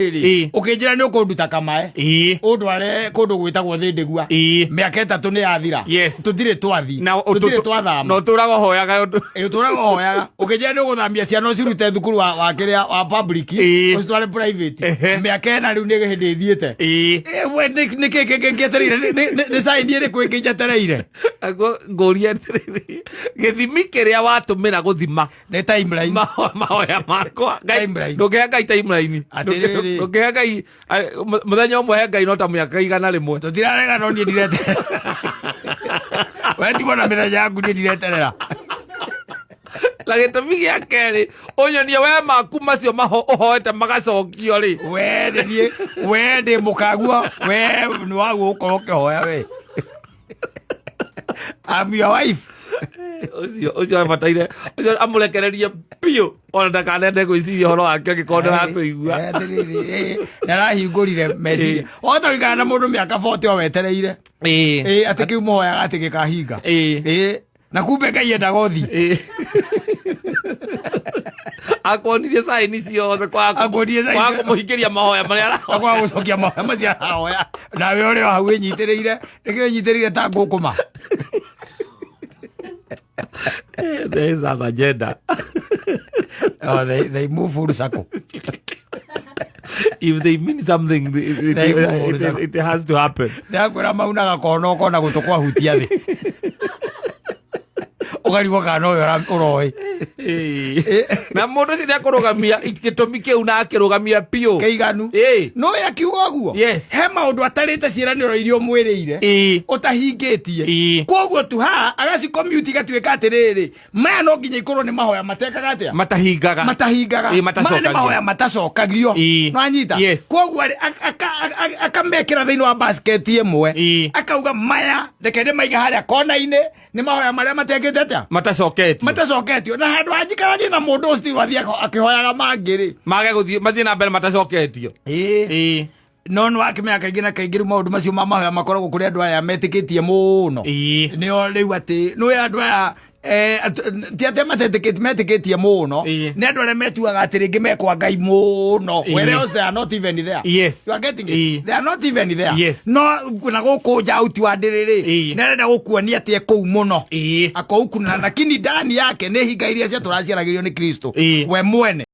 Ũkĩnjĩra nĩ ũkũnduta kamae ũndware kũndũ gwĩtagwo Thĩndĩgua. Mĩaka 3 nĩ yathira. Tũtirĩ twathi, Na tũtirĩ twathama. Na ũtũraga ũhoyaga ũndũ. Ĩ, ũtũraga ũhoyaga ũkĩnjĩra nĩ ũgũthamia ciana ũcirute thukuru wa kĩrĩa wa public ũcitware private. Mĩaka 4 rĩu nĩ hĩndĩ ĩthiĩte. Ĩ, we nĩ kĩ kĩngĩ ngĩetereire? Nĩ sign ĩrĩkũ ĩngĩ njetereire? Naguo ngũrie atĩrĩrĩ, gĩthimi kĩrĩa watũmĩra gũthima Nĩ timeline. Mahoya makwa. Ngai- Timeline. Ndũngĩhe Ngai timeline. Atĩrĩrĩ. Ndũngĩhe Ngai mũthenya ũmwe, he Ngai no ta mĩaka 100. Tũtirarega, no niĩ ndireterera. We tigwo na mĩthenya yaku, niĩ ndireterera. Na gĩtũmi gĩa kerĩ, ũnyonie we maku macio maho ũhoete magacokio rĩ. We nĩ niĩ, we ndĩ mũkaguo, we nĩ waguo gũkorwo ũkĩhoya. We, I'm your wife. Ũcio abataire ũcio amũrekererie biũ, ona ndakanende gwĩciria ũhoro wake angĩkorwo ndĩratũigua. Eh, atĩrĩrĩ, nĩ arahingũrire meciria. Wahota gũikara na mũndũ mĩaka 40 o wetereire atĩ kĩu mũhoyaga atĩ gĩkahinga. Na kumbe Ngai endaga ũthi. Akuonirie sign ciothe kwaga Akuonirie sign kwaga kũmũhingĩria mahoya marĩa arahoya. Akwaga gũcokia mahoya macio arahoya, nawe ũrĩ o hau wĩnyitĩrĩire, nĩkĩo wĩnyitĩrĩire ta ngũkũma. There is an agenda. Oh, they move full circle. If they mean something, it, They move full circle. it has to happen. Ndakwĩra maunaga kona ũkona gũtũ kwahutia thĩ, ũkarigwo kana ũyũ ũroĩ. Na mũndũ ũcio nĩakũrũgamia gĩtũmi kĩu na akĩrũgamia biũ. Kĩiganu. No akiuga ũguo. He maũndũ atarĩte ciĩranĩro iria ũmwĩrĩire ũtahingĩtie. Koguo tu haha agacicommute igatuĩka atĩrĩrĩ, maya no nginya ikorwo nĩ mahoya matekaga atĩa? Matahingaga. Matahingaga. Ĩĩ, Maya nĩ matacokagio. mahoya matacokagio. Nwanyita? Yes. Koguo rĩ, akamekĩra thĩinĩ wa basket ĩmwe. Akauga maya reke ndĩmaige harĩa kona-inĩ, nĩ mahoya marĩa matekĩte atĩa? Matacoketio. Matacoketio. Na handũ hanjikaranie na mũndũ ũcio athiĩ akĩhoyaga mangĩ rĩ, mage gũthiĩ, mathiĩ na mbere matacoketio. No nĩ wakĩmenya kaingĩ na kaingĩ rĩu maũndũ macio ma mahoya makoragwo kũrĩ andũ aya metĩkĩtie mũno. Nĩo rĩu atĩ nĩwe andũ aya ti atĩ matetĩkĩtie, metĩkĩtie mũno. Nĩ andũ arĩa metuaga atĩ rĩngĩ mekwa Ngai mũno, whereas they are not even there. You are getting it? They are not even there. No na gũkũ nja auti wa ndĩrĩrĩ, nĩ arenda gũkuonia atĩ e kũu mũno, akouku na lakini ndani yake nĩ hinga iria ciatũraciaragĩrio nĩ Kristo we mwene.